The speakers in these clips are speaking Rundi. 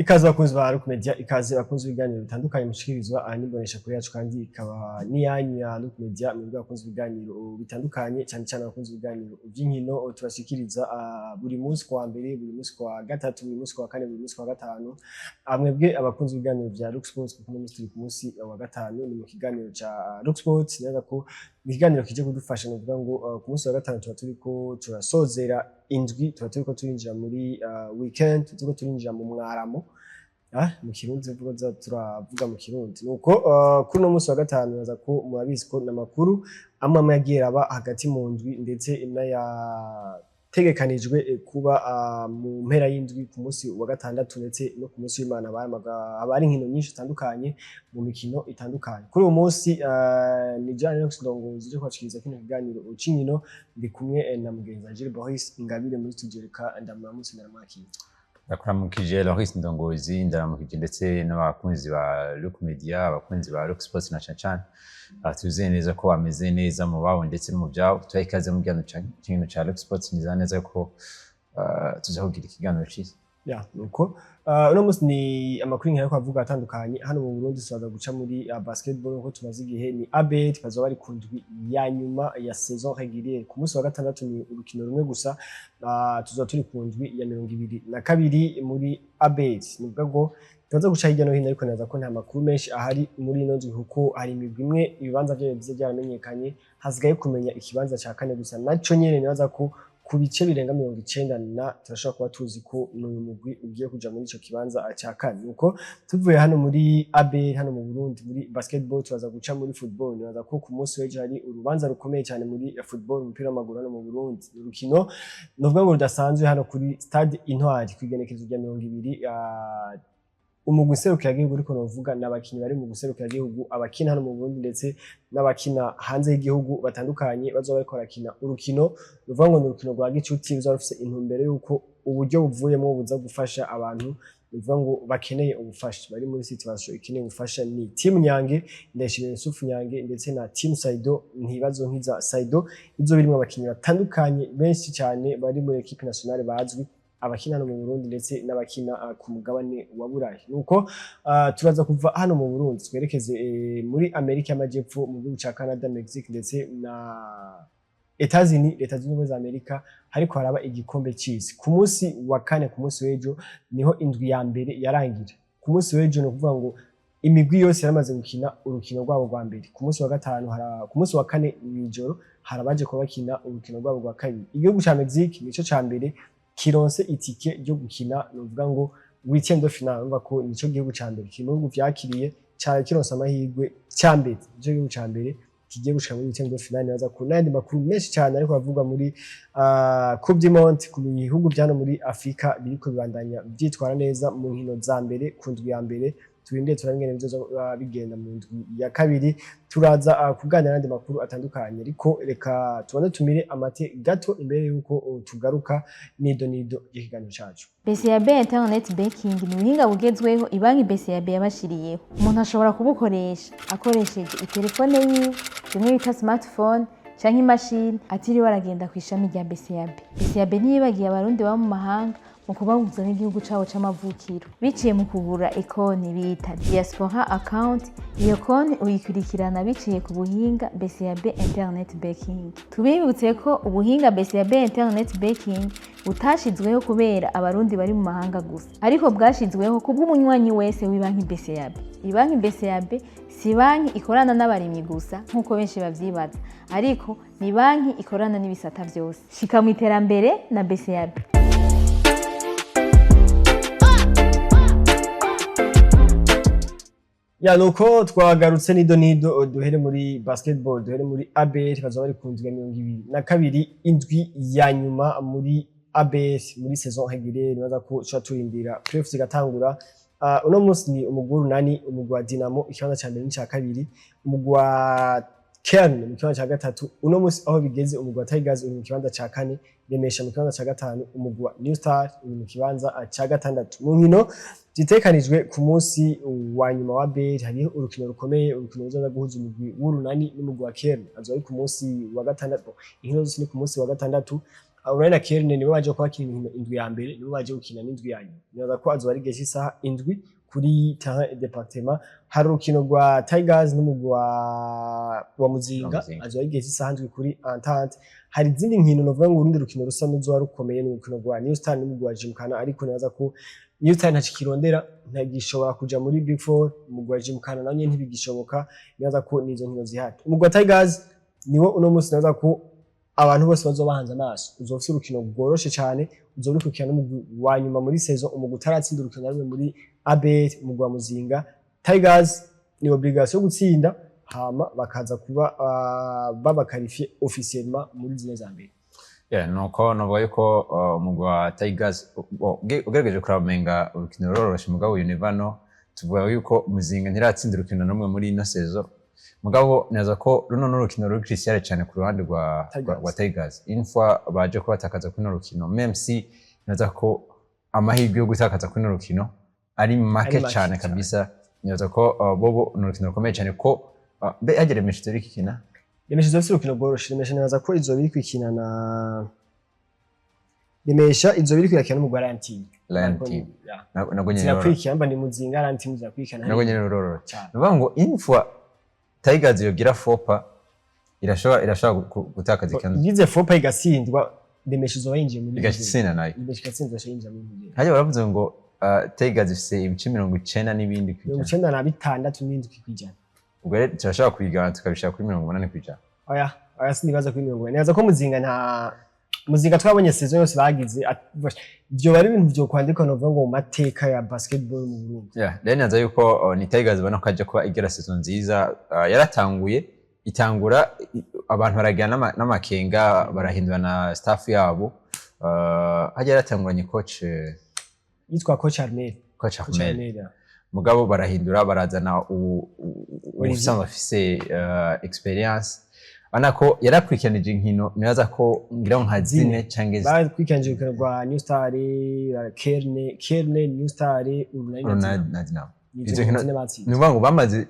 Ikaze bakunzi ba Look Media, ikaze bakunzi ibiganiro bitandukanye mushikirizwa aha n'imbonesha kure yacu, kandi ikaba n'iyanyu ya Look Media. Mwebwe bakunzi ibiganiro bitandukanye, cyane cyane abakunzi ibiganiro by'inkino tubashikiriza buri munsi kwa mbere, buri munsi kwa gatatu, buri munsi kwa kane, buri munsi kwa gatanu. Mwebwe abakunzi ibiganiro vya Look Sports, kuko uno munsi turi ku munsi wa gatanu, ni mu kiganiro ca Look Sports. Neza ko ni ikiganiro kije kudufasha. Nukuvuga ngo ku munsi wa gatanu tuba turiko turasozera indwi, tuba turiko turinjira muri weekend, turiko turinjira mu mwaramo. Mu Kirundi vuga turavuga mu Kirundi. Nuko kuri uno munsi wa gatanu, naza ko murabizi ko n'amakuru amwe amwe yagiye araba hagati mu ndwi, ndetse n'ayategekanijwe kuba mu mpera y'indwi ku munsi wa gatandatu, ndetse no ku munsi w'Imana haba hari inkino nyinshi zitandukanye mu mikino itandukanye. Kuri uwo munsi ni Jean Lennox Ndongozi uje kubashikiriza kino kiganiro c'inkino. Ndi kumwe na mugenzi wa Gilles Boris Ingabire muri studio. Reka ndamuramutse, ndaramwakira. Ndakuramukije Loris Ndongozi, ndaramukije ndetse n'abakunzi ba Look Media, abakunzi ba Look Sports na cane cane. Tuzi neza ko bameze neza mu babo ndetse no mu byabo. Tubaha ikaze mu kiganiro c'inkino ca Look Sports. Nizera neza ko tuza kugira ikiganiro ciza. Ya, nuko uno munsi ni amakuru y'inkino ariko avuga atandukanye hano mu Burundi. Tuzaza guca muri basketball nkuko tumaze igihe. Ni ABL, bazoba bari ku ndwi ya nyuma ya saison régulière. Ku munsi wa gatandatu ni urukino rumwe gusa. Tuzoba turi ku ndwi ya 22 muri ABL. Ni ukuvuga ngo tuza guca hirya no hino, ariko naza ko nta makuru menshi ahari muri ino ndwi, kuko hari imigwi imwe ibibanza vyayo biza vyaramenyekanye, hasigaye kumenya ikibanza ca kane gusa. Naco nyene nibaza ko ku bice birenga 90 na turashobora kuba tuzi ko n'uyu mugwi ugiye kuja muri ico kibanza ca kane. Nuko tuvuye hano muri ABL hano mu Burundi muri basketball, turaza guca muri football. Nibaza ko ku munsi w'ejo hari urubanza rukomeye cyane muri football, umupira w'amaguru hano mu Burundi. Urukino nuvuga ngo rudasanzwe hano kuri Stade Intwari kw'igenekerezo rya 20. Umugwi nserukiragihugu, uriko novuga n'abakinyi bari mu gihugu, abakina hano mu Burundi ndetse n'abakina hanze y'igihugu batandukanye, bazoba bariko barakina urukino ruvuga ngo ni urukino rwa gicuti, ruzoba rufise intumbero y'uko uburyo buvuyemwo buza gufasha abantu bivuga ngo bakeneye ubufasha, bari muri situation ikeneye ubufasha. Ni team Nyange, Ndayishimiye Yusufu Nyange, ndetse na team Saido Ntibazo Nkiza Saido. Izo birimo abakinyi batandukanye benshi cyane bari muri équipe nationale bazwi, abakina hano mu Burundi ndetse n'abakina ku mugabane wa Burayi. Nuko turaza kuva hano mu Burundi twerekeze muri Amerika y'Amajepfo, mu gihugu ca Canada, Mexique ndetse na Etats-Unis, Leta Zunze Ubumwe za Amerika, hariko haraba igikombe c'isi. Ku munsi wa kane, ku munsi w'ejo, niho indwi ya mbere yarangira. Ku munsi w'ejo ni ukuvuga ngo imigwi yose yaramaze gukina urukino rwabo rwa mbere. Ku munsi wa gatanu ku munsi wa kane mw'ijoro harabaje kuba bakina urukino rwabo rwa kabiri. Igihugu ca Mexique nico ca mbere kironse itike ryo gukina, ni ukuvuga ngo huitième de finale. Urumva ko nico gihugu ca mbere kiri mu bihugu vyakiriye cari kironse amahirwe ca mbere, nico gihugu ca mbere kigiye gushika muri huitième de finale. Nibaza ko n'ayandi makuru menshi cyane ariko avugwa muri Coupe du Monde, ku bihugu vya hano muri Afrika biriko bibandanya vyitwara neza mu nkino za mbere ku ndwi ya mbere. Turindire turabe ingene bizoza bigenda mu ndwi ya kabiri. Turaza kuganira n'andi makuru atandukanye, ariko reka tubanze tumire amate gato imbere y'uko tugaruka nido nido y'ikiganiro cacu. BCAB Internet Banking ni ubuhinga bugezweho ibanki BCAB yabashiriyeho. Umuntu ashobora kubukoresha akoresheje itelefone yiwe, bimwe bita smartphone, canke imashini, atiriwe aragenda ku ishami rya BCAB. BCAB ntiyibagiye Abarundi baba mu mahanga mu kubahuza n'igihugu cabo c'amavukiro biciye mu kugura ikonti bita Diaspora Account. Iyo konti uyikurikirana biciye ku buhinga BCAB Internet Banking. Tubibutse ko ubuhinga BCAB Internet Banking butashizweho kubera Abarundi bari mu mahanga gusa, ariko bwashizweho kubw'umunywanyi wese w'ibanki BCAB. Ibanki BCAB si banki ikorana n'abarimyi gusa nk'uko benshi bavyibaza, ariko ni banki ikorana n'ibisata vyose. Shika mu iterambere na BCAB. Ya, nuko twagarutse nido nido. Duhere muri basketball, duhere muri ABL. Bazoba bari ku ndwi ya 22, indwi ya nyuma muri ABL, muri saison régulière. Nibaza ko tuba turindira playoffs zigatangura. Uno munsi ni umugwi w'Urunani, umugwi wa Dinamo ikibanza ca mbere n'ica kabiri, umugwi wa Kern mu kibanza ca gatatu. Uno munsi aho bigeze, umugwi wa Tigers uri mu kibanza ca kane, Remesha mu kibanza ca gatanu, umugwi wa New Star uri mu kibanza ca gatandatu. Mu nkino zitekanijwe ku munsi wa nyuma wa ABL hariho urukino rukomeye, urukino ruzoza guhuza umugwi w'Urunani n'umugwi wa Kern. Azoba ari ku munsi wa gatandatu. Inkino zose ni ku munsi wa gatandatu. Urunani na Kerne nibo baje kuba bakina inkino indwi ya mbere, nibo baje gukina n'indwi ya nyuma. Nibaza ko azoba ari igihe cy'isaha 7 kuri terrain département. Hari urukino rwa Tigers n'umugwi wa Muzinga. Muzinga. Azoba ari igihe cy'isaha 7 kuri Entente. Hari izindi nkino, novuga ngo urundi rukino rusa n'uzoba rukomeye ni urukino rwa New Star n'umugwi wa Gymkhana, ariko nibaza ko New Star ntakirondera, ntagishobora kuja muri Big Four. Umugwi wa Gymkhana nawo nyene ntibigishoboka. Nibaza ko nizo nkino zihari. Umugwi wa Tigers niwo uno munsi nibaza ko abantu bose bazoba bahanze amaso. Uzofise urukino rworoshe cyane, uzoba uri gukina n'umugwi wa nyuma muri saison, umugwi utaratsinda urukino na rumwe muri ABL, umugwi wa Muzinga. Tigers ni obligation yo gutsinda, hama bakaza kuba baba qualifié officiellement muri zine za mbere. Yeah, nuko novuga yuko umugwi wa Tigers ugerageje kuraba umenga urukino ruroroshe, mugabo you never know. Tuvuga yuko Muzinga ntiratsinda urukino n'umwe muri ino saison, mugabo neza ko runo n'urukino ruri crucial cyane ku ruhande Tigers. rwa Tigers. Une fois baje kubatakaza kuri runo rukino, même si neza ko amahirwe yo gutakaza kuri runo rukino ari make Ari make cyane cyane. kabisa. Neza ko bobo ni urukino rukomeye cyane ko mbe hagere Remesha turi kikina. Remesha izofise urukino rworoshe. Remesha nibaza ko izoba iri kwikina na Remesha izoba iri kwikina n'umugwi wa Lion Team. Lion Team. Yeah. Nabwo nyene Zirakurikirana, mba ni Muzinga, Lion Team zirakurikirana. Nabwo nyene ruroroshe. Cyane. Ni ukuvuga ngo une fois Tigers yogira fopa, irashobora gutakaza ikibanza. Igize faux pas igatsindwa, Remesha izoba yinjiye muri Igatsinda nayo. Remesha igatsindwa, igaca yinjira muri Hajya baravuze ngo Tigers ifise ibice 90 n'ibindi mirongo kw'ijana. 96%. Ubwo rero turashobora kubigabanya tukabishira kuri 80%. Oya, oya, sinibaza kuri 80. Nibaza ko Muzinga, nta Muzinga twabonye saison yose bagize, vyoba ari ibintu vyo kwandikwa, novuga ngo mu mateka ya basketball mu Burundi. Yeah, rero nibaza yuko ni Tigers ubona ko aje kuba igira saison nziza. Yaratanguye itangura abantu baragira n'amakenga, barahindura na staff yabo. Hajya yaratanguranye coach Yitwa coach Armel. Coach Coach Ahmed. Armel, yeah. Mugabo barahindura, barazana Olivier. ubusanzwe afise experience, ubona ko yarakurikiranije inkino, nibaza ko ngira ngo nka zine canke Bakurikiranye urukino rwa New Star, Kerne, New Star, Urunani na Urunani Dinamo. na Dinamo. Nizo Izo nkino nkino zine batsinze. Ni ukuvuga ngo bamaze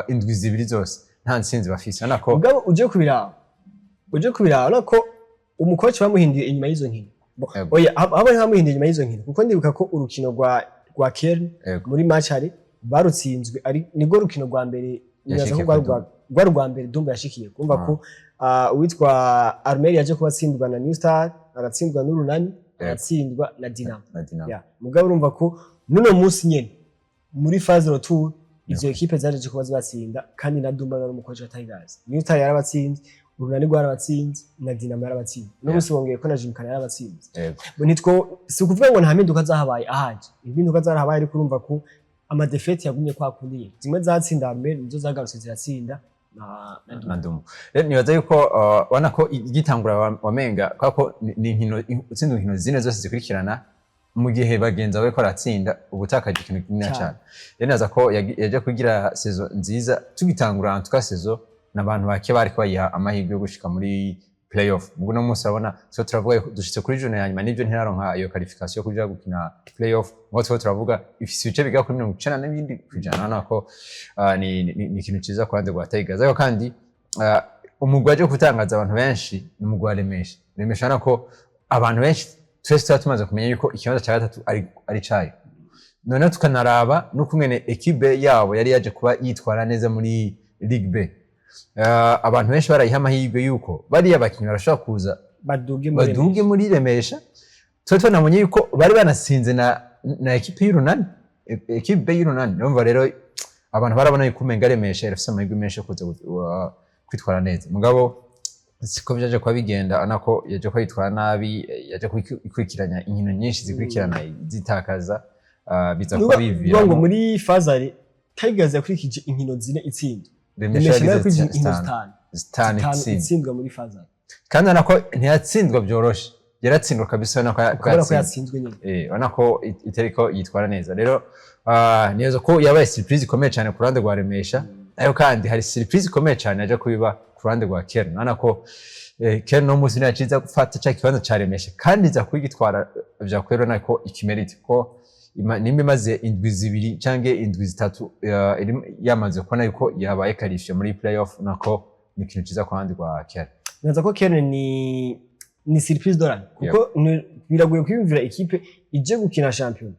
indwi 2 zose nta ntsinzi bafise, ubona ko Mugabo uje kubiraba urabona ko umukoci bamuhinduye inyuma y'izo nkino. Oya, abo ntibamuhinduye inyuma y'izo nkino, kuko ndibuka ko urukino rwa Kerne muri match hari barutsinzwe, ari nibwo rukino rwa mbere nibaza ko Yashikiye rwari kuri rwari urwa mbere Dumba yashikiye kumva ko uwitwa Armel yaje kuba atsindwa na New Star, aratsindwa n'Urunani, aratsindwa na Dinamo. Na Dinamo. Yeah. Mugabo urumva ko nuno munsi nyene muri phase retour izo ekipe zaje kuba zibatsinda, kandi na Dumba nari umukoci wa Tigers. New Star yarabatsinze, Urunani rwarabatsinze, na Dinamo yarabatsinze. No munsi bongeye ko na Gymkhana yarabatsinze. Bo nitwo si ukuvuga ngo nta mpinduka zahabaye ahaje. Impinduka zarahabaye, ariko urumva ko ama défaites yagumye kwa kundi nyene. Zimwe zatsinda Armel nizo zagarutse ziratsinda na Dumba. Na Dumba. Rero nibaza yuko ubona ko igitangura wamenga kubera ko ni inkino utsinda inkino zine zose zikurikirana mu gihe bagenzi bawe bariko baratsinda, uba utakaje ikintu kinini Cyane. cyane. Rero nibaza ko yaje kugira saison nziza. Tugitangura en tout cas saison, n'abantu bake bariko bayiha amahirwe yo gushika muri playoff. Ubwo uno munsi urabona so turavuga yuko dushitse kuri journée ya nyuma, nivyo ntiraronka iyo qualification yo kuja gukina playoff, ngo tuba turavuga ifise ibice bigera kuri 90 n'ibindi kw'ijana. Urabona ko ni ikintu ciza ku ruhande rwa Tigers. Ariko kandi umugwi waje gutangaza abantu benshi ni umugwi wa Remesha. Remesha urabona ko abantu benshi twese tuba tumaze kumenya yuko ikibanza cya gatatu ari cayo, noneho tukanaraba n'ukungene ekipe yabo yari yaje kuba yitwara neza muri Ligue B. Abantu benshi barayiha amahirwe yuko bariya bakinyi barashobora kuza baduge muri baduge muri Remesha. Tuba tunabonye yuko bari banasinze na ekipe y'Urunani, ekipe y'Urunani. Urumva rero abantu barabona yuko umenga Remesha yarafise amahirwe menshi yo kuza kwitwara neza, mugabo siko vyaje kuba bigenda. Anako yaje kuba yitwara nabi, yaje kuba ikurikiranya inkino nyinshi zikurikirana zitakaza, biza kuba Nuba ngo biviramo muri phase aller Tigers yakurikije inkino zine itsinda. Remesha Remesha nayo yagize yakurikije inkino zitanu zitanu zitanu zitanu itsinda itsindwa muri phase aller. Kandi urabona ko ntiyatsindwa byoroshe, yaratsindwa kabisa, urabona ko Ukabona ko yatsinze. Yatsinzwe nyine. Urabona ko itariko yitwara neza. Rero nibaza ko yabaye surprise ikomeye cyane ku ruhande rwa Remesha. Ariko kandi hari surprise ikomeye cyane yaje kubiba ku ruhande rwa Kern. Urabona ko Kern no munsi ntiyaciza gufata ca kibanza ca Remesha kandi iza kugitwara vyakwera, urabona ko ikimerite ko nimba imaze indwi 2 canke indwi 3 yamaze kubona yuko yabaye qualifié muri playoff, nako ni ikintu ciza ku ruhande rwa Kern. Nibaza ko Kern ni Ni surprise dorane, kuko biragoye kwiyumvira équipe ije gukina shampiyona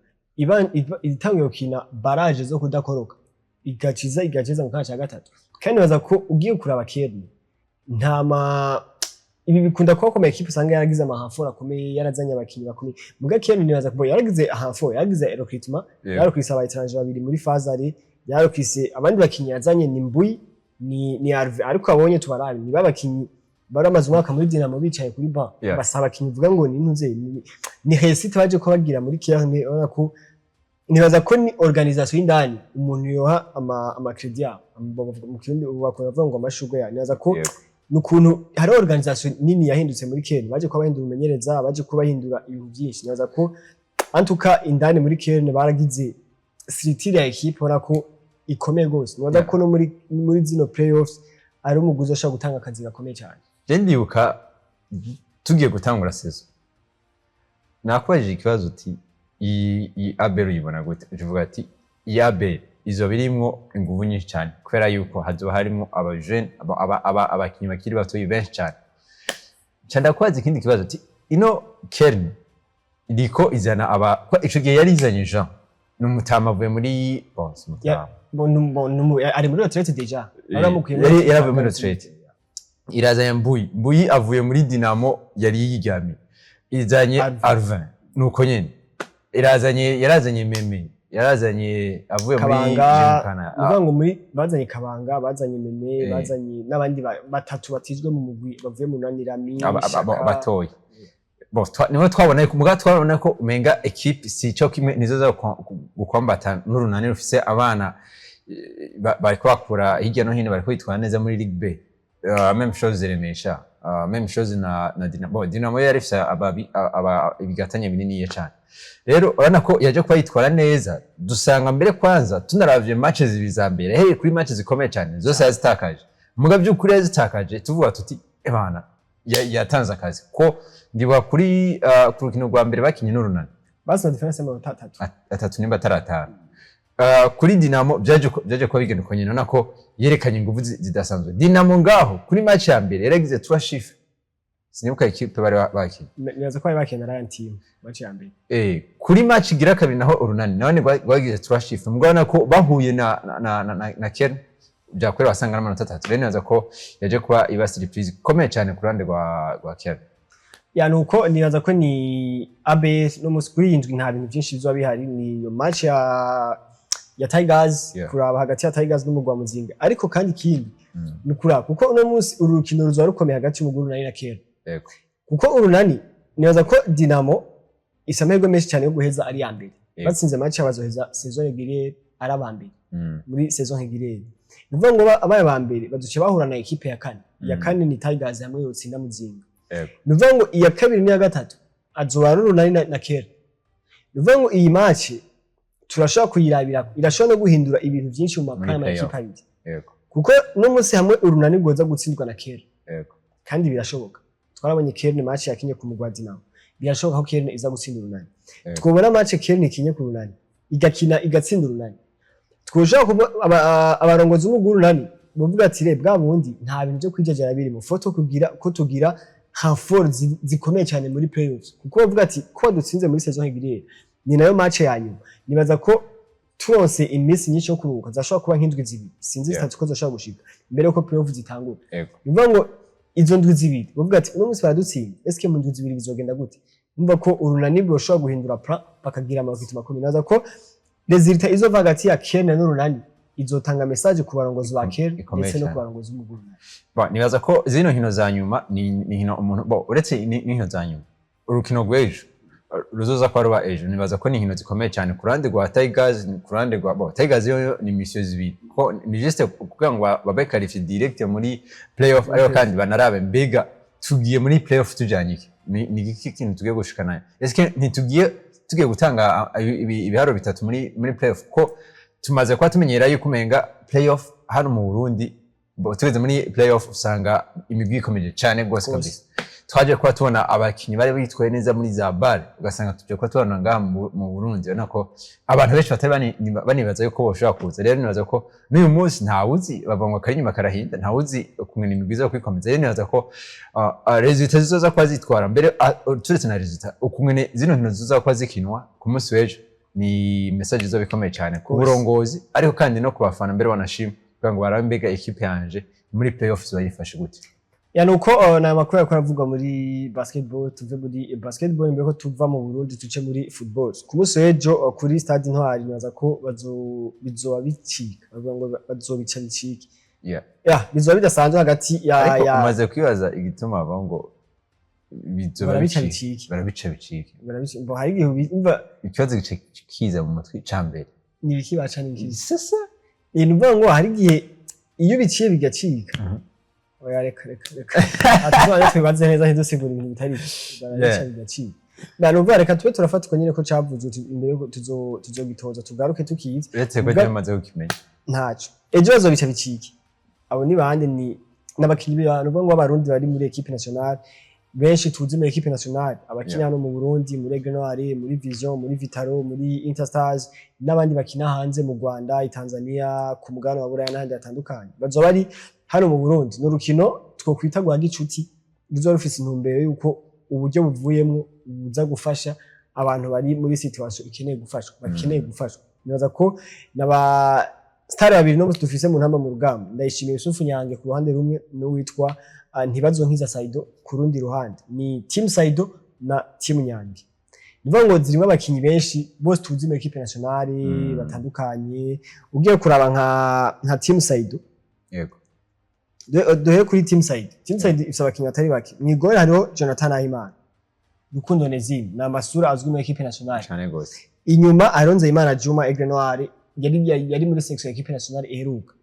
itanguye gukina barrage zo kudakoroka, igaciza mu kanya cya gatatu. Kandi nibaza ko ugiye kuraba Kern, nta ma ibi bikunda kuba ko équipe usanga yaragize ama renforts akomeye, yarazanye abakinyi bakomeye. Muga Kern nibaza ko yaragize renfort, yaragize recrutement, yarokrise aba étrangers babiri muri Fazari, yarokrise abandi bakinyi yazanye, ni Mbuyi, ni Arve. Ariko abonye tubarabe ni babakinyi bari bamaze umwaka muri Dinamo bicaye kuri banc. Basaba abakinyi uvuga ngo ni ntuze ni réussite baje ko bagira muri Kern. Urabona ko nibaza ko ni organisation y'indani umuntu yoha ama crédit yabo. Mu Kirundi bakora bavuga ngo amashurwe ya, nibaza ko nukuntu hari organisation nini yahindutse muri Kern, baje kuba bahindura umumenyereza, baje kuba bahindura ibintu byinshi. Nibaza ko antuka indani muri Kern baragize structure ya équipe, ubona ko ikomeye gose. Nibaza ko no muri zino playoffs ari umuguzi ashobora gutanga akazi gakomeye cyane. Je ndibuka tugiye gutangura saison, nakubajije ikibazo uti: "Iyi ABL uyibona gute?" Uvuga ati: "Iyi ABL izoba irimwo inguvu nyinshi cyane, kubera yuko hazoba harimo aba jeunes, abakinyi bakiri batoyi benshi cyane." Nca ndakubaza ikindi kibazo ati: "Ino Kern iriko izana aba ko?" Ico gihe yari izanye Jean, ni umutama avuye muri, bon, si umutama. Bon, ari muri retraite déjà. Baramukuye muri Yaravuye muri retraite. Irazanye Mbuyi, Mbuyi avuye muri Dinamo yari yiryamiye. Izanye Arvin. Arvin nuko nyene irazanye, yarazanye Meme, yarazanye avuye muri Kabanga. Gymkhana. Ni ukuvuga ngo muri bazanye Kabanga, bazanye Meme, bazanye n'abandi batatu batizwe mu mugwi bavuye mu Nanirami. Aba batoyi. Bon, niho twabona ko, muga twabona ko umenga équipe si cyo kimwe, nizo za gukombata n'Urunani rufise abana bariko bakura hirya no hino, bariko bitwara neza muri Ligue B. Même chose Remesha, même chose na Dinamo. Bon, Dinamo yari ifise aba ibigatanya binini cyane. Rero urabona ko yaje kuba yitwara neza, dusanga mbere kwanza tunaravye match zibiri za mbere, hey, kuri match zikomeye cyane zose yazitakaje. Muga by'ukuri yazitakaje tuvuga tuti: "Ebana, yatanze akazi." Ko ndibuka kuri ku rukino rwa mbere bakinye n'Urunani, Basi différence y'amanota 3. 3 nimba atari 5. Kuri Dinamo byaje kuba bigenda uko nyene, urabona ko yerekanye inguvu zidasanzwe. Dinamo ngaho kuri match ya mbere yaragize trois chiffres, sinibuka équipe bari bakinye. Nibaza ko bari bakinye na Ryan Team match ya mbere. Kuri match igira kabiri naho Urunani naho ni rwagize trois chiffres, mugabo ko bahuye na Kern byakorera wasanga n'amanota 3. Rero nibaza ko yaje kuba iba surprise ikomeye cyane ku ruhande rwa Kern. Ya, nuko nibaza ko ni ABS no musi kuri iyi ndwi nta bintu byinshi bizoba bihari, ni iyo match ya Tigers, kuraba hagati ya Tigers n'umugwa Muzinga. Ariko kandi ikindi ni kuraba, kuko uno munsi uru rukino ruzoba rukomeye hagati y'umugwi Urunani na Kern, kuko Urunani, nibaza ko Dinamo isa amahirwe menshi cyane yo guheza ari iya mbere. Batsinze match bazoheza saison régulière ari aba mbere muri saison régulière. Ni ukuvuga ngo abaye aba mbere bazoca bahura na équipe ya kane. Iya kane ni Tigers hamwe yotsinda Muzinga. Ni ukuvuga ngo iya kabiri n'iya gatatu azoba ari Urunani na Kera. Ni ukuvuga ngo iyi match turashobora kuyirabira, irashobora no guhindura ibintu byinshi mu Muri makanya playoff. amakipe abiri, kuko no munsi hamwe Urunani rwoza gutsindwa na Kera, kandi birashoboka, twarabonye Kerne match yakinye ku mugwa Dinamo, birashoboka ko Kerne iza gutsinda Urunani. Twobona match Kerne ikinye ku Runani, igakina igatsinda Urunani, twoshobora kuba abarongozi b'umugwi Urunani bavuga ati: "Re bwa bundi nta bintu byo kwijajara birimo, faut kugira ko tugira renfort zikomeye cyane muri playoffs." Kuko bavuga ati ko dutsinze muri saison régulière, ni nayo match ya nyuma. Nibaza ko turonse iminsi myinshi yo kuruhuka, zashobora kuba nk'indwi 2, sinzi, 3 ko zashobora gushika mbere yuko playoff zitangura. Ni ukuvuga ngo izo ndwi 2 bavuga ati: "Uno munsi baradutsinda, eske mu ndwi 2 bizogenda gute?" Numva ko Urunani rwoshobora guhindura plan, bakagira amanota makumyabiri. Naza ko résultat izova hagati ya Kenya n'Urunani izotanga message ku barongozi ba Kenya Ikomeye ndetse no cyane. ku barongozi b'umugwi Urunani. Bon, nibaza ko zino nkino za nyuma ni nkino umuntu, bo uretse n'inkino za nyuma, urukino rw'ejo ruzoza kwa ruba ejo, nibaza ko ni inkino zikomeye cyane ku ruhande rwa Tigers, ku ruhande rwa, bo, Tigers yo ni mission zibiri, ko ni juste kugira ngo babe qualifié direct muri playoff, ariko kandi banarabe mbega tugiye muri playoff tujanye iki, ni iki kintu tugiye gushikana, eske ntitugiye tugiye gutanga ibiharuro bitatu muri playoff? Ko tumaze kuba tumenyera yuko umenga playoff hano mu Burundi, bo tugeze muri playoff usanga imigwi ikomeje cyane rwose Rwose. kabisa. Twaje kuba tubona abakinyi bari bitwaye neza muri za BAL, ugasanga tuje kuba tubona ngaha mu Burundi, urabona ko abantu benshi batari banibaza yuko boshobora kuza. Rero nibaza ko n'uyu munsi ntawuzi, bavuga ngo akari inyuma karahinda, ntawuzi ukuntu imigwi iza kwikomeza. Rero nibaza ko résultats zizoza kuba zitwara mbere, turetse na résultat, ukungene zino nkino zizoza kuba zikinwa ku munsi w'ejo ni message izoba ikomeye cyane ku Rwose. burongozi, ariko kandi no ku bafana mbere wanashima, kugira ngo barabe mbega équipe yanje muri playoffs bayifashe gute. Ya, nuko ni amakuru yariko aravugwa muri basketball. Tuve muri basketball, imbere ko tuva mu Burundi tuce muri football. Ku munsi w'ejo kuri stade Intwari, nibaza ko bizoba bicika, bavuga ngo bazobica bicike. Ya, bizoba bidasanzwe hagati ya Ariko ya umaze kwibaza igituma bavuga ngo bizoba Barabica bicike? bicike. Barabica bicike. Bo hari igihe umva. Ikibazo gice kiza mu mutwe ca mbere. Ni ibiki baca n'ibiki? Sasa. Ni ukuvuga ngo hari igihe iyo biciye bigacika. Oya, reka, reka, reka, atuzobanze twibaze neza, ntidusigure ibintu bitari byo. Barabica bigacika. Na nuvuga reka tube turafatwa nyine ko cavuze uti imbere yuko tuzogitoza tugaruke tukiza. Uretse ko byamaze kukimenya. Ntaco, ejo bazobica bicike. Abo ni bande? Ni n'abakinyi nuvuga ngo abarundi bari muri équipe nationale, benshi tuzi muri équipe nationale, abakina hano mu Burundi muri Aigle Noir, muri Vision, muri Vital'O, muri Interstars, n'abandi bakina hanze mu Rwanda, i Tanzania, ku mugabane wa Buraya n'ahandi hatandukanye, bazoba bari hano mu Burundi. Ni urukino twokwita rwa gicuti, ruzoba rufise intumbero yuko uburyo buvuyemwo buza gufasha abantu bari muri situation ikeneye gufashwa, bakeneye gufashwa. Nibaza ko naba star babiri no dufise mu ntamba mu rugamba, Ndayishimiye Yusufu Nyange ku ruhande rumwe, n'uwitwa Ntibazonkiza Saido ku rundi ruhande. Ni team Saido na team Nyange. Ni ngo zirimo abakinyi benshi bose tuzi muri équipe nationale batandukanye. Ugiye kuraba nka team Saido, duhere kuri team Saido. Team Saido ifise abakinyi batari bake. Mw'igori hariho Jonathan Ahimana, Rukundo Nezim, ni amasura azwi muri équipe nationale. Cane gose. Inyuma hariho Nzeyimana Juma, Aigle Noir, yari muri sélection ya équipe nationale iheruka.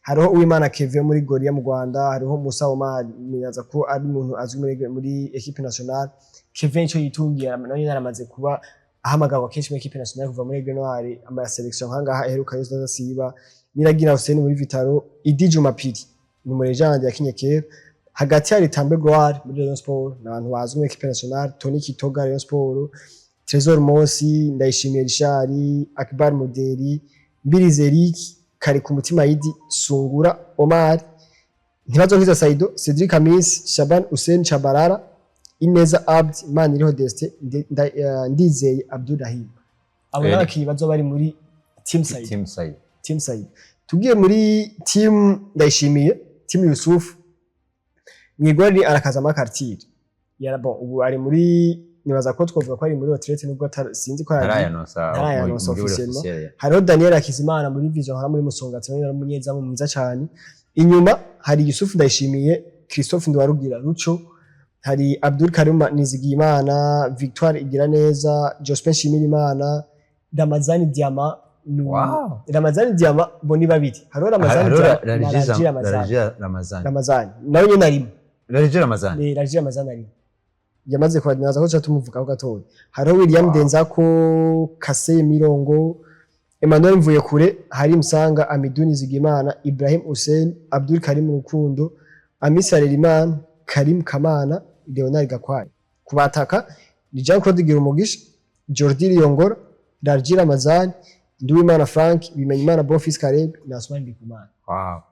Hariho Uwimana Kevin muri Gorilla mu Rwanda, hariho Musa Omar, nibaza ko ari umuntu azwi muri équipe nationale. Kevin ico yitungiye, nawe nyene aramaze kuba ahamagarwa kenshi muri équipe nationale kuva muri Aigle Noir, ama sélection nkangaha aheruka yose adasiba. Niragira Hussein muri Vital'O, Idi Jumapili ni mu légende yakinye kera. Hagati hari Tambe Gloire muri Rayon Sport, ni abantu bazwi muri équipe nationale, Tony Kitoga, Rayon Sport, Trésor Mosi, Ndayishimiye Richard, Akbar Muderi, Mbirize Eric, Kari ku mutima Idi, Sungura Omar, Ntibazonkiza Saido, Cedric Amis, Shaban Hussein Chabarara, Ineza Abdi, Maniriho Destin, Ndizeye Abdurrahim. Abo Eric. n'abakinyi bazoba bari muri Team Saido. Team Saido. Team Saido. Tugiye muri Team Ndayishimiye, Team Yusuf, mw'igori arakaza amakartire. Yarabo ubu ari muri, nibaza ko twovuga ko ari muri retraite, nubwo sinzi ko yagiye. Ntarayanonsa. Ntarayanonsa muri officiellement. officiel, yeah. Hariho Daniel Hakizimana muri Vision, hara muri Musongatsi, nawe yari umunyezamu mwiza cyane. Inyuma hari Yusuf Ndayishimiye, Christophe Ndwarugira Ruco, hari Abdul Karim Nizigiyimana, Victoire Igiraneza, Jospin Nshimirimana, Ramazani Diama. Ramazani Diama, bo ni babiri. Hariho Ramazani Hariho Diama na Raji Ramazani. Raji Ramazani. Ramazani nawe nyene arimo. Raji Ramazani. Ni Raji Ramazani arimo, yamaze kuba ko tumuvugaho gatoya. Hariho William Denzako, Kaseye Mirongo, Emmanuel Mvuyekure, hari Musanga Amidou Nizigimana, Ibrahim Hussein, Abdul Karim Rukundo, Amisi Harerimana, Karim Kamana, Leonard Gakwaya. Kubataka ni Jean Claude Girumugisha, Jordi Liyongora, Larji Ramazani, Nduwimana Frank, Bimenyimana Bonfils Caleb na Osman Ndikumana. Wow.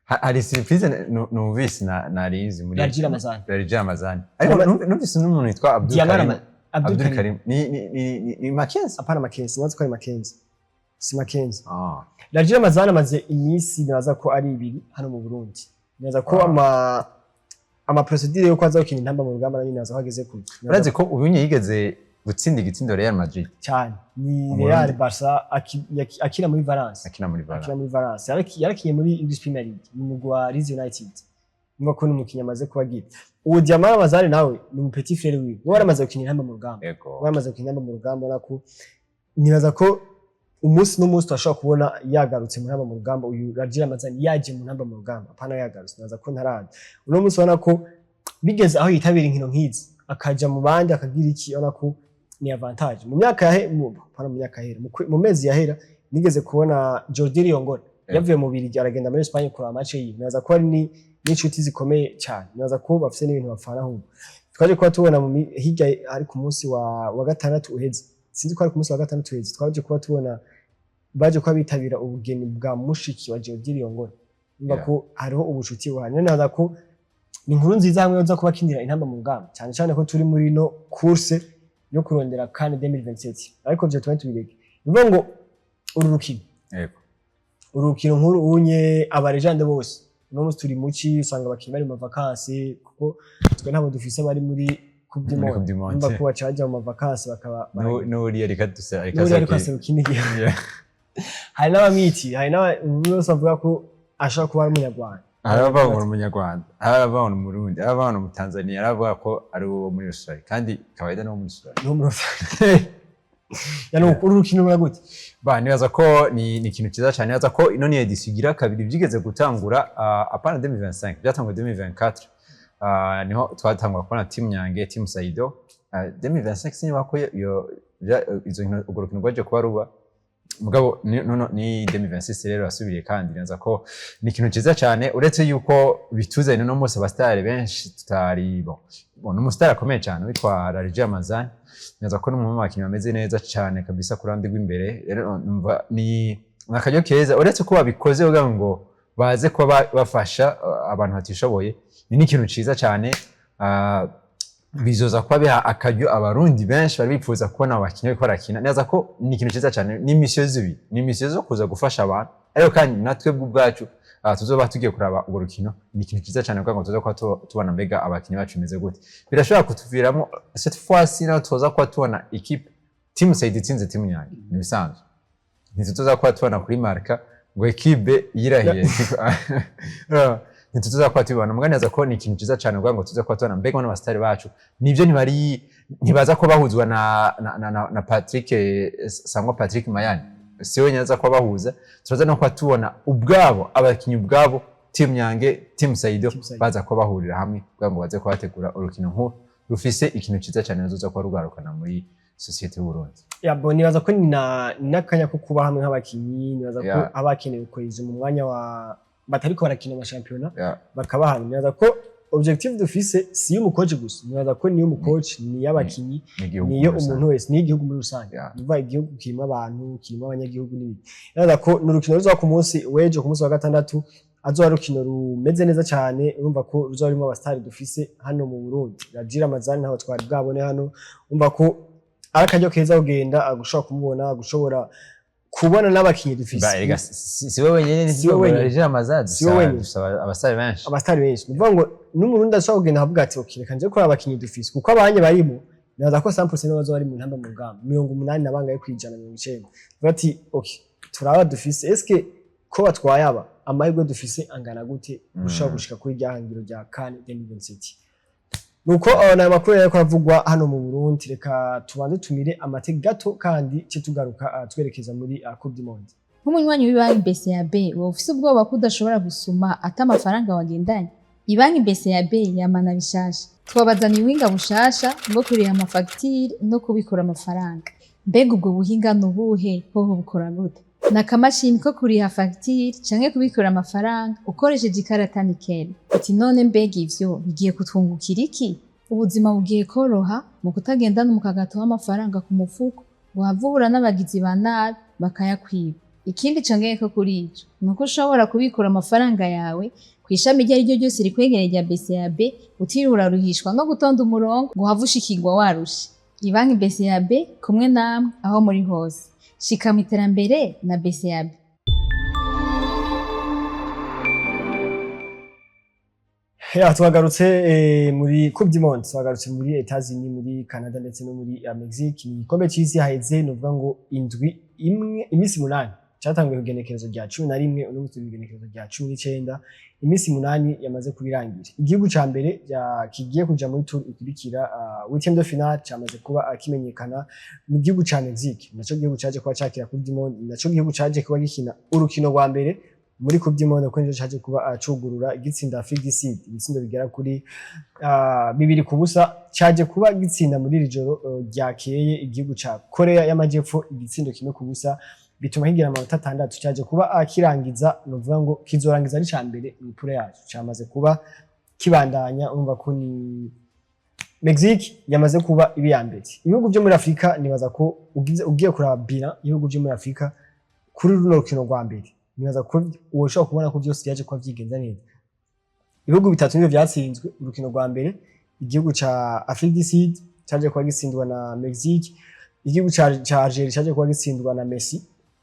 Hari surprise numvise narizi muri Larji Ramazani. Larji Ramazani. Ariko numvise n'umuntu witwa Abdul Diamara Karim. Abdul Abdul Karim. Karim. Ni Mackenzie. Apana Mackenzie, nazi ko ari Mackenzie. Si Mackenzie. Ah. Larji Ramazani amaze iminsi, nibaza ko ari ibiri hano mu Burundi. Nibaza ko Wow. ama procédure yo kwaza gukina intamba mu rugamba nayo nibaza ko ageze kure. Urazi ko ubu nyine yigeze gutsinda igitsindo Real Madrid. Cyane, ni Umurundi. Real Barca, akina muri Valence. Akina muri Valence. Akina muri Valence. Yarakinye muri English Premier League mu mugwi wa Leeds United. Niba ko n'umukinnyi amaze kuba agira. Uwo Diamant Ramazani nawe ni umu petit frère wiwe. We yaramaze gukina intamba mu rugamba. Yego. We yaramaze gukina intamba mu rugamba, urabona ko nibaza ko umunsi n'umunsi turashobora kubona yagarutse mu ntamba mu rugamba. Uyu Raji Ramazani yaje mu ntamba mu rugamba, apana yagarutse, nibaza ko ntaraza. Uno munsi ubona ko bigeze aho yitabira inkino nk'izi, akaja mu bandi, akagira iki, ubona ko ni avantage. Mu myaka yahe, apana mu myaka yahera, mu mezi yahera, nigeze kubona Jordi Liyongora yavuye mu Bubiligi aragenda muri Espagne kuraba match yiwe. Nibaza ko ari n'inshuti zikomeye cyane, nibaza ko bafise n'ibintu bapfana. Ahubwo Twaje kuba tubona hirya ari ku munsi wa gatandatu uheze, sinzi ko ari ku munsi wa gatandatu uheze, twaje kuba tubona baje kuba bitabira ubugeni bwa mushiki wa Jordi Liyongore. Urumva ko hariho ubucuti buhari. None naza ko ni inkuru nziza hamwe yoza kuba akinira Intamba mu Rugamba, cyane cyane ko turi muri no course yo kurondera CAN 2027. Ariko vyo tuba tubireke. Bivuga ngo uru rukino, urukino nkuru unye, aba légendes bose uno munsi turi muci, usanga abakinyi bari mu vacances, kuko twe ntabwo dufise bari muri Coupe du Muri Monde. Coupe du Monde. Urumva ko baca baja mu vacances bakaba N'uriya reka dusa reka. N'uriya ariko aseruka ikindi gihugu. Hari n'abamwiti, hari n'aba bose bavuga ko ashobora kuba ari umunyarwanda. Hari abavuga ngo ni umunyarwanda, hari abavuga ngo ni umurundi, hari abavuga ngo ni umutanzaniya, hari abavuga ko ari uwo muri Australia, kandi kawaida ni uwo muri Australia. Ni muri Australia. Yani uru rukino rura gute? Ba, nibaza ko ni ikintu cyiza cyane. Nibaza ko ino ni édition igira kabiri. Byigeze gutangura, apana 2025, byatanguye 2024, niho twatangura kubona team Nyange, team Saido. 2025 sinba ko iyo izo nkino, urwo rukino rwaje kuba ruba, mugabo ni, no, no, ni 2026 rero yasubiriye. Kandi nibaza ko ni ikintu cyiza cyane, uretse yuko bituzanye no munsi abasitari benshi tutari bo. Ni umusitari akomeye cyane witwa Largie Ramazani. Nibaza ko n'umwe mu bakinnyi bameze neza cyane kabisa ku ruhande rw'imbere. Rero numva ni akaryo keza, uretse ko babikoze kugira ngo baze kuba bafasha abantu batishoboye. Ni n'ikintu ciza cyane, bizoza kuba biha akaryo abarundi benshi bari bifuza kubona abakinnyi bariko barakina. Neza ko ni ikintu ciza cyane. Ni mission zibiri, ni mission zo kuza gufasha abantu, ariko kandi natwe ubwacu tuzoba tugiye kuraba urwo rukino. Ni ikintu ciza cyane kugira ngo tuze kuba tubona mbega abakinnyi bacu bimeze gute. Birashobora kutuviramo cette fois-ci naho tuza kuba tubona équipe team Said itsinze team Nyange, ni bisanzwe. Ntituzoza kuba tubona kuri Marca ngo équipe yirahiye, ntituzoza kuba tubibona. Mugani neza ko ni ikintu ciza cyane kugira ngo tuze kuba tubona mbega bano basitari bacu nibyo ntibari ntibaza ko bahuzwa na Patrick Sangwa, Patrick Mayani si we neza kuba bahuza. Turaza no kuba tubona ubwabo abakinyi ubwabo, team Nyange, team Saido, Team Saido. baza kuba bahurira hamwe kugira ngo baze kuba bategura urukino nk'uru rufise ikintu ciza cyane ruzoza kuba rugarukana muri société y'Uburundi. Ya, bo nibaza ko ni n'akanya ko kuba hamwe nk'abakinyi. Nibaza ko haba hakenewe cohésion mu mwanya wa batariko barakina amashampiyona, bakaba hamwe. Nibaza ko objectif dufise si y'umukoci gusa, nibaza ko ni y'umukoci, ni y'abakinyi, n'igihugu niyo muri rusange. Umuntu wese, ni igihugu muri rusange. Niva igihugu kirimo abantu, kirimo abanyagihugu n'ibindi. Nibaza ko ni urukino ruzoba ku munsi w'ejo, ku munsi wa gatandatu, azoba ari urukino rumeze neza cyane. Urumva ko ruzoba rurimo abasitari dufise hano mu Burundi. Rajira Ramazani ntaho twari bwabone hano. Urumva ko ari akaryo keza kugenda gushobora kumubona, gushobora kubona n'abakinyi dufise. Ba, erega si we wenyine. Si we wenyine. Régis Ramazani. Si we wenyine. Dusaba abasare benshi. Abasitari benshi. Ni ukuvuga ngo n'umurundi ashobora kugenda akavuga ati: "Okay, reka nje kuraba abakinyi dufise," kuko abanye barimo nibaza ko 100% nibo bazoba bari mu Ntamba mu Rugamba, 80 na bangahe kw'ijana, 90. Bavuga ati: "Okay, turaba dufise, eske ko batwaye aba, amahirwe dufise angana gute gushobora gushika kuri rya hangiro rya CAN 2027?" Nuko aya makuru yariko aravugwa hano mu Burundi. Reka tubanze tumire amate gato, kandi ce tugaruka twerekeza muri Coupe du Monde. Nk'umunywanyi w'ibanki BCAB, woba ufise ubwoba ko udashobora gusuma ata amafaranga wagendanye? Ibanki BCAB yamana bishasha. Twabazaniye ubuhinga bushasha bwo kuriha amafagitire no kubikura amafaranga. Mbega ubwo buhinga ni ubuhe? Hoho bukora gute? Ni akamashini ko kuriha fagitire canke kubikura amafaranga ukoresheje ikarata Nickel. Uti: "None mbega ivyo bigiye kutwungukira iki?" Ubuzima bugiye koroha mu kutagendana umukagato w'amafaranga ku mufuko ngo uhave uhura n'abagizi ba nabi bakayakwiba. Ikindi congeyeko kuri ico ni uko ushobora kubikura amafaranga yawe kw'ishami iryo ari ryo ryose rikwegereye rya BCAB, utiriwe uraruhishwa no gutonda umurongo ngo uhave ushikirwa warushe. Ibanki BCAB, kumwe namwe aho muri hose. Shika mu iterambere na BCAB. Ya, twagarutse muri Coupe du Monde, twagarutse muri Etats-Unis, muri Canada ndetse no muri Mexique. Ni igikombe c'isi haheze novuga ngo indwi imwe, iminsi 8. Cyatanguye kugenekerezo rya 11, uno munsi turi kugenekerezo rya 19, iminsi 8 yamaze kubirangira. Igihugu ca mbere kigiye kuja muri tour ikurikira, huitième de finale, camaze kuba kimenyekana mu gihugu ca Mexique. Naco gihugu caje kuba cakira Coupe du Monde, naco gihugu caje kuba gikina urukino rwa mbere muri Coupe du Monde, kuko nico caje kuba cugurura gitsinda Afrique du Sud ibitsindo bigera kuri 2-0. Caje kuba gitsinda muri iri joro ryakeye igihugu ca Korea y'Amajepfo igitsindo 1-0, bituma kigira amanota 6. Caje kuba kirangiza, novuga ngo kizorangiza ari ca mbere mu poule yacu, camaze kuba kibandanya. Urumva ko ni Mexique yamaze kuba ibi ya mbere. Ibihugu byo muri Afrika, nibaza ko ugiye kuraba bilan ibihugu byo muri Afrika kuri runo rukino rwa mbere, nibaza ko woshobora kubona ko byose byaje kuba vyigenza neza. Ibihugu bitatu nivyo vyatsinzwe urukino rwa mbere: igihugu ca Afrique du Sud caje kuba gitsindwa na Mexique, igihugu ca Algeria caje kuba gitsindwa na Messi,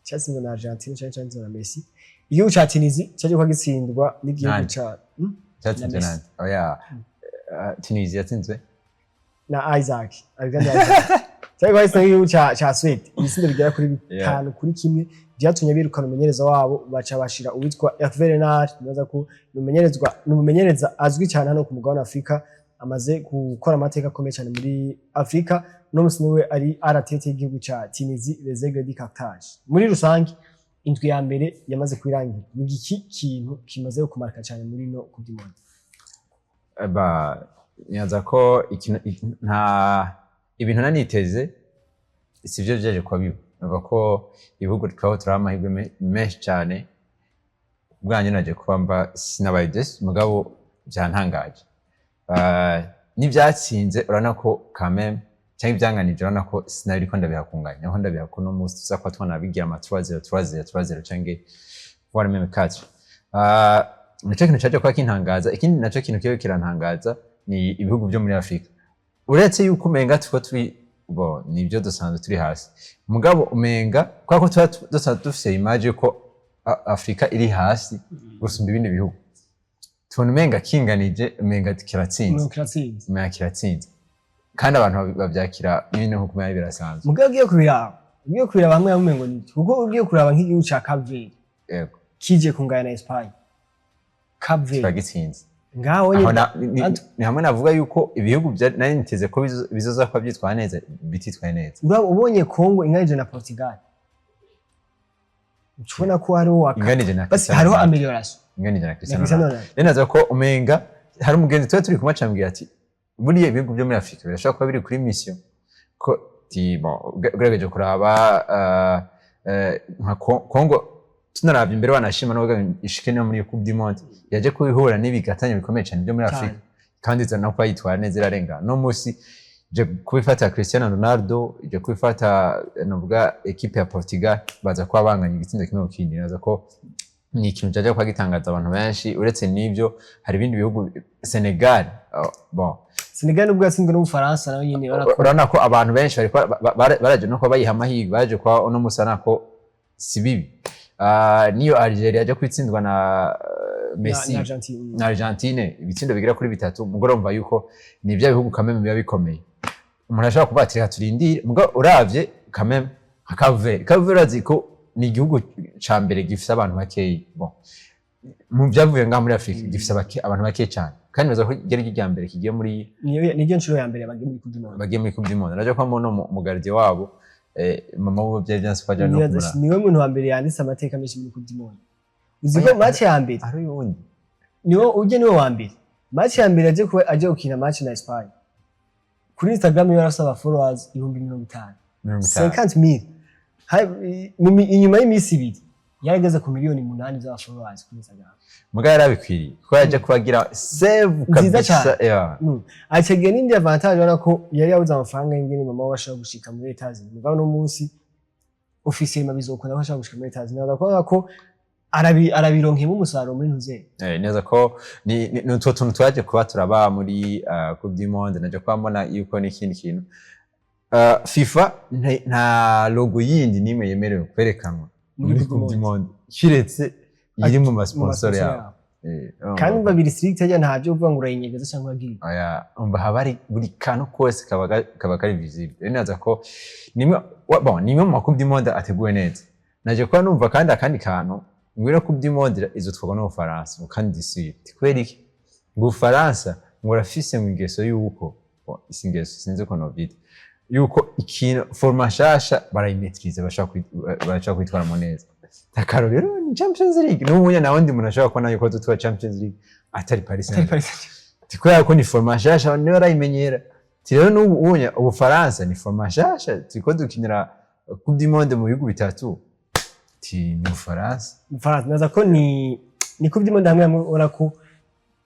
cyatsinzwe na Argentine, caje cyatsinzwe na Messi, igihugu ca Tunisie caje kuba gitsindwa n'igihugu Nande? ca Cyatsinzwe Na Messi. nande? Oya, Tunisia yatsinzwe Na Isaac, Alexander Isaac, cyari kuba gitsinzwe n'igihugu ca Suède ibitsindo bigera kuri 5-1, vyatumye birukana umumenyereza wabo, baca bashira uwitwa Hervé Renard. Nibaza ko ni umumenyereza azwi cyane hano ku mugabane wa Afrika, amaze gukora amateka akomeye cyane muri Afrika. Uno musi niwe ari à la tête y'igihugu ca Tunisie, les Aigles du Carthage. Muri rusange, indwi ya mbere yamaze kwirangira, ni iki kintu kimaze kumarika cyane muri no Coupe du Monde? Ba, nyaza ko ikintu nta ibintu naniteze sivyo vyaje kuba biba. Numva ko ibihugu twaba turi amahirwe menshi cyane. Ubwanjye naje kuba mba sinabaye déçu, mugabo byantangaje. N'ivyatsinze urabona ko quand même, cyangwa ibyanganije, urabona ko sinabiriko ndabiha kunganya, aho ndabiha ko no munsi tuza kuba twanabigira ama 3-0, 3-0, 3-0 canke voire même 4. Nico kintu caje kuba kintangaza. Ikindi naco kintu kiba kirantangaza ni ibihugu byo muri Afrika. Uretse yuko umenga tuko turi bo, nibyo dusanzwe turi hasi, mugabo umenga kubera ko tuba dusanzwe dufise image yuko Afrika iri hasi gusumba ibindi bihugu, tubona umenga kinganije, umenga kiratsinze. Kiratsinze. Umenga kiratsinze, kandi abantu bavyakira nyine nkuko umenga birasanzwe. Mugabo ugiye kubiraba hamwe hamwe ngo nibyo, kuko ugiye kuraba nk'igihugu ca Cape Verde kije kunganya na Espagne, Cape Verde Kiragitsinze. Ngaho Aho nyine. ni hamwe navuga yuko ibihugu nari niteze ko bizoza kuba byitwara neza bititwaye neza. Ubonye Congo inganije na Portugal, uca ubona ko hariho Inganije na basi Cristiano hariho Ronaldo. amélioration. Inganije na Na Cristiano Cristiano Ronaldo. Ronaldo. Rero naza ko umenga hari umugenzi tuba turi kumwe acambwira ati: "Buriya ibihugu byo muri Afurika birashobora kuba biri kuri mission." Ko ti bon, ugerageje kuraba nka Congo, tunaravye imbere, wanashima n'ubwo ishike no muri Coupe du Monde, yaje kubihura n'ibigatanya bikomeye cyane byo muri Cyane. Afurika, kandi iza no kuba yitwara neza, irarengana. No musi ije kubifata Cristiano Ronaldo, ije kubifata novuga équipe ya Portugal, baza kuba banganya igitsindo kimwe ku kindi. Naza ko ni ikintu cyaje kuba gitangaza abantu benshi. Uretse n'ibyo, hari ibindi bihugu, Senegal, oh, bon. Senegal nubwo yatsinzwe n'Ubufaransa, nayo nyine urabona ko Urabona ko abantu benshi bariko baraje no kuba bayiha amahirwe, baje kuba uno musi urabona ko si bibi. Niyo Algeria yaje kwitsindwa na Messi na Argentine. Na Argentine ibitsindo bigera kuri bitatu. Mugabo urumva yuko ni bya bihugu kameme biba bikomeye, umuntu ashobora kuvuga ati: "Reka turindire." Mugabo uravye kameme nka Cape Verde, Cape Verde urazi ko ni igihugu ca mbere gifise abantu bakeyi, bon, mu byavuye ngaha muri Afrika gifise abantu bakeyi cyane, kandi nibaza ko ryari ryo mbere kigiye muri Niyo nshuro ya mbere bagiye muri Coupe du Monde. Bagiye muri Coupe du Monde. Naje ko mbona mu gardien wabo, mama we byari byanse ko aja no kumuraba. Niwe muntu wa mbere yanditse amateka menshi muri Coupe du Monde. Uzi ko Oya, match ya mbere ari uwundi. Niwe ujye, niwe wa mbere match ya mbere aje kuba aje gukina match na Espagne, kuri Instagram yari arasaba followers 50,000. 50. 50,000. Inyuma y'iminsi 2 yarageze ku miliyoni 8 z'aba followers kuri Instagram. Muga yarabikwiriye kuko yaje kubagira save Nziza kabisa cyane. Yeah. Acagiye n'indi avantage, ubona ko yari yabuze amafaranga y'ingene mama we ashobora gushika muri Etats-Unis. Mugabo no munsi officiellement bizokunda ko ashobora gushika muri Etats-Unis. Naza kubona ko arabironkeyemo umusaruro muri ntuze. Neza ko ni utwo tuntu twaje kuba turaba muri Coupe du Monde. Naje kuba mbona yuko n'ikindi kintu, FIFA nta logo yindi nimwe yemerewe kwerekanwa muri muri Coupe du Coupe du Monde. Monde kiretse iri mu mu masponsor masponsor yabo. yabo. Kandi babiri strict hajya, nta byo uvuga ngo urayinyegeza cyangwa uragiye. Oya, umva haba hari buri kantu kose kaba kari visible. Rero naza ko nimwe bon, nimwe mu ma Coupe du Monde ateguwe neza. Naje kuba numva kandi akandi kantu, ngwino Coupe du Monde izotwarwa n'Ubufaransa, ngo kandi disuite. Kubera iki? Ngo Ubufaransa ngo urafise mu ingeso yuko, bon, isi ingeso sinzi ukuntu novyita, yuko ikintu format nshasha barayimaîtriza, bashobora kwitwaramo neza. Akarorero ni Champions League. N'ubu nyene nawe ndi umuntu ashobora kubona yuko dutwara Champions League atari Paris Atari Saint-Germain. Paris Saint-Germain. Kubera ko ni format nshasha, abantu barayimenyera. Ati rero n'ubu ubunya Ubufaransa ni format nshasha, turiko dukinira Coupe du Monde mu bihugu bitatu, ati ni Ubufaransa. Ubufaransa, naza ko ni Coupe du Monde hamwe hamwe ubona ko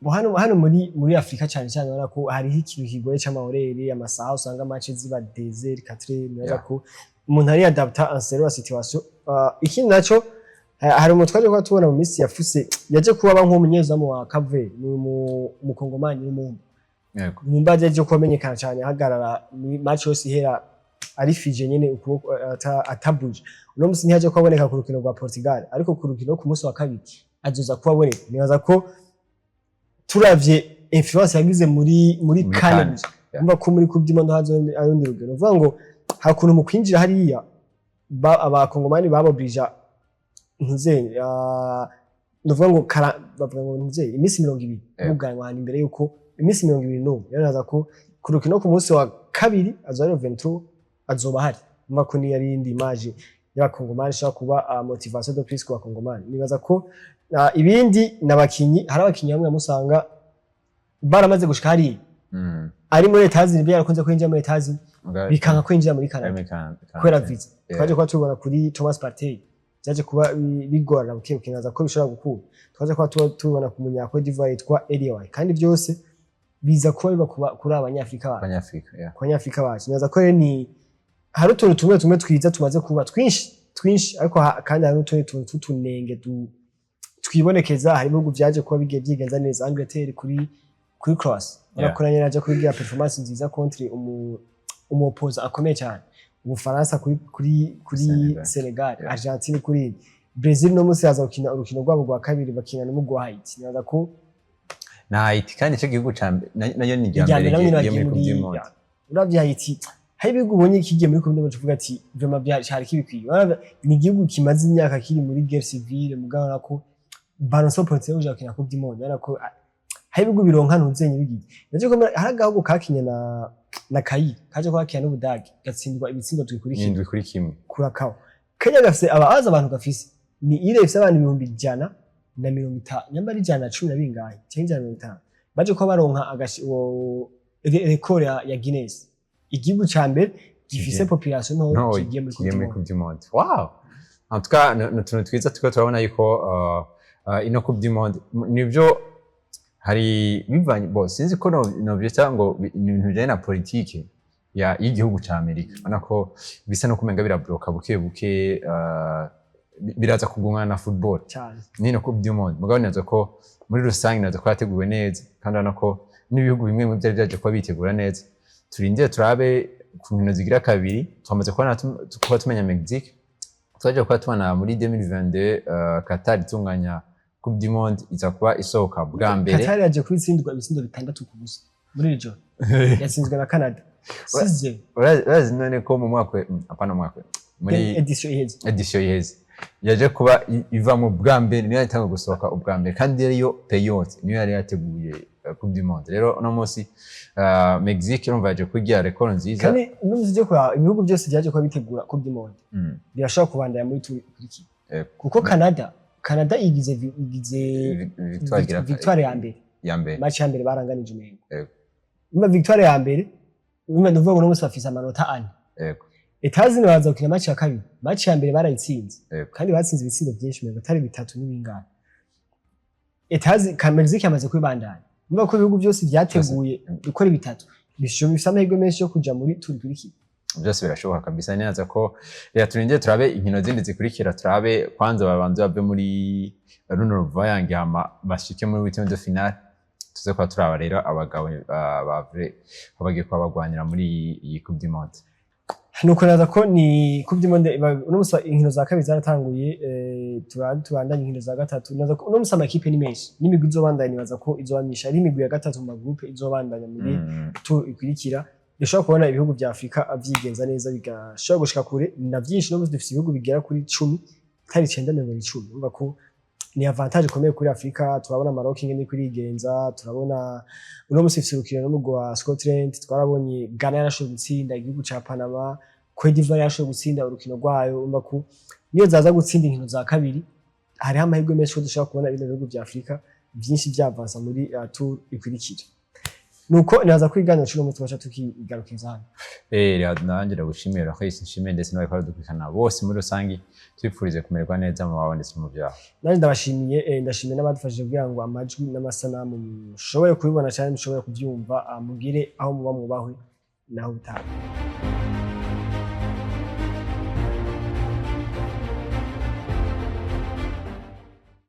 Bo hano muri Afrika cyane cyane, urabona ko hariho ikintu kigoye c'ama horaires, amasaha usanga match ziba 2h, 4h. Nibaza ko umuntu ari adapta en selon la situation. Ikindi naco, hari umuntu twaje kuba tubona mu minsi yafuse, yaje kuba aba nk'umunyezamu wa Cape, ni umukongomani, ni Lumumba, aje kuba amenyekana cyane, ahagarara muri match yose ihera ari figé nyene, ukuboko atabuje. Uno musi ntiyaje kuboneka ku rukino rwa Portugal, ariko ku rukino ku munsi wa kabiri azoza kuba aboneka. Nibaza ko turavye influence yagize muri Muri CAN CAN, gusa, umva ko muri Coupe du Monde hazo arundi rugero. Uvuga ngo hakuntu mu kwinjira hariya abakongomani babobrija ntuze, nuvuga ngo bavuga ngo ntuze iminsi 20 muganwa ahantu imbere yuko iminsi 21. Rero naza ko ku rukino ku munsi wa kabiri azoba ari 23, azoba ahari. Umva ko niyo ari indi image y'abakongomani ishobora kuba motivation de plus ku bakongomani. Nibaza ko ibindi n'abakinyi, hari abakinyi bamwe musanga baramaze gushika hariya ari muri Etazini, byarakunze kwinjira muri Etazini, bikanga kwinjira muri Canada Muri Canada. kubera visa. Twaje kuba tubibona kuri Thomas Partey, byaje kuba bigorana buke buke, naza ko bishobora gukura. Twaje kuba tubibona ku munya Cote d'Ivoire yitwa Eliaway. Kandi byose biza kuba biba kuri abanyafrika bacu. Abanyafrika, yeah. Ku banyafrika bacu, naza ko rero ni hari utuntu tumwe tumwe twiza tumaze kuba twinshi twinshi, ariko kandi hari n'utundi tuntu tw'utunenge twibonekeza. Hari ibihugu byaje kuba bigiye byigenza neza, Angleterre kuri Croatia, urabona ko nayo yaje kubigira performance nziza contre umu opposant akomeye cyane, Ubufaransa kuri Senegal. Senegal, Argentine kuri Brazil. No munsi yaza gukina urukino rwabo rwa kabiri, bakina n'umugwi wa Haiti. Nibaza ko Na Haiti kandi icyo gihugu ca nayo ni irya irya mbere mbere nabo nyene rigiye bagiye muri Coupe muri du Monde. Uravye Haiti, hari ibihugu ubonye kigiye muri Coupe du Monde uvuga ati vraiment cyari kibikwiye. Uravye, ni igihugu kimaze imyaka kiri muri guerre civile, mugabo urabona ko baronse opportunité yo kuja gukina Coupe du Monde. Urabona ko hari ibihugu bironka ntuzenye bigiye navyo ko hari agahugu kakinye na Kayi kaje kwakira n'Ubudagi, gatsindwa ibitsindo twikurikira 7-1. Kurakawa Kenya gafise aba azi abantu gafise ni ile ifise abantu 150,000, nyamba ari 110 na bingahe cyangwa 150, baje ko baronka record ya Guinness, igihugu ca mbere gifise population nto no kigiye muri kigiye muri Coupe du Coupe du Monde. Wow, en tout cas ni utuntu twiza turiko turabona yuko ino Coupe du Monde nivyo hari bivanye bo, sinzi ko novyita ngo ni ibintu bijanye na politike ya y'igihugu ca Amerika. Ubona ko bisa no kumenga birabloka buke buke, biraza kugungana na football cyane. Nino Coupe du Monde. Mugabo neza ko muri rusange naza ko yateguwe neza, kandi urabona ko n'ibihugu bimwe bimwe byari byaje kuba bitegura neza. Turindire turabe ku nkino zigira kabiri. Twamaze kubona kuba tumenya Mexique, twaje kuba tubona muri 2022 Qatar itunganya Coupe du Monde iza kuba isohoka bwa mbere. Qatar yaje kubitsindwa ibitsindo 6-0 muri iri joro, yatsinzwe na Canada 6. Urazi none ko mu mwaka apana mu mwaka, muri edition iheze. Edition iheze yaje kuba iva mu bwa mbere, niyo yatanga gusohoka ubwa mbere, kandi yariyo payante, niyo yari yateguye Coupe du Monde. Rero uno munsi Mexique urumva yaje kugira record nziza. Kandi n'umuzi byo kuraba, ibihugu byose byaje kuba bitegura Coupe du Monde birashobora kubandanya muri tour ikurikira, kuko Canada igize Victoire victoire ya mbere. Ya mbere. Match ya mbere baranganije umengo. Nyuma victoire ya mbere, nyuma ndavuga ngo uno munsi bafise amanota 4. Etazini baza gukina match ya kabiri, match ya mbere barayitsinze, kandi batsinze ibitsindo byinshi, umengo atari bitatu n'ibingana. Etazi ka Mexique yamaze kwibandanya. Nyuma ko ibihugu byose byateguye gukora bitatu bifise amahirwe menshi yo kuja muri tour ikurikira. Byose birashoboka kabisa. Neza ko reka turindire turabe inkino zindi zikurikira, turabe kwanza babanze bave muri runo ruvayange, hama bashike muri huitième de finale, tuze kuba turaba rero abagabo ba vrai bagiye kuba bagwanira muri iyi Coupe du Monde. Nuko naza ko ni Coupe du Monde uno musi inkino za kabiri zaratanguye, tubandanye inkino za gatatu. Naza ko uno musi amakipe ni menshi n'imigwi izobandanya, nibaza ko izoba myinshi. Ari imigwi ya gatatu mu ma groupe izobandanya muri tour ikurikira. Dushobora kubona ibihugu vya Afrika vyigenza neza, bigashobora gushika kure na vyinshi. No dufise ibihugu bigera kuri 10, atari 9, 10, urumva ko ni avantage ikomeye kuri Afrika. Turabona Maroc ingene iriko irigenza, turabona uno musi ifise urukino n'umugwi wa Scotland, twarabonye Ghana yarashoboye gutsinda igihugu ca Panama, Cote d'Ivoire yarashoboye gutsinda urukino rwayo. Urumva ko niyo zaza gutsinda inkino za kabiri, hariho amahirwe menshi ko dushobora kubona bino bihugu vya Afrika vyinshi vyavansa muri tour ikurikira. Nuko nibaza ko ikiganiro c'uno munsi twaca tukigarukiza hano. Reka nanjye ndagushimira Loris, nshimiye ndetse n'abariko baradukurikirana bose muri rusange, tubifurize kumererwa neza mu bawe ndetse no mu byabo. Nanjye ndabashimiye, ndashimiye n'abadufashije kugira ngo amajwi n'amasanamu mushobore kubibona cyane, mushobore kubyumva. Mugire aho muba, mubahwe, naho ubutaha.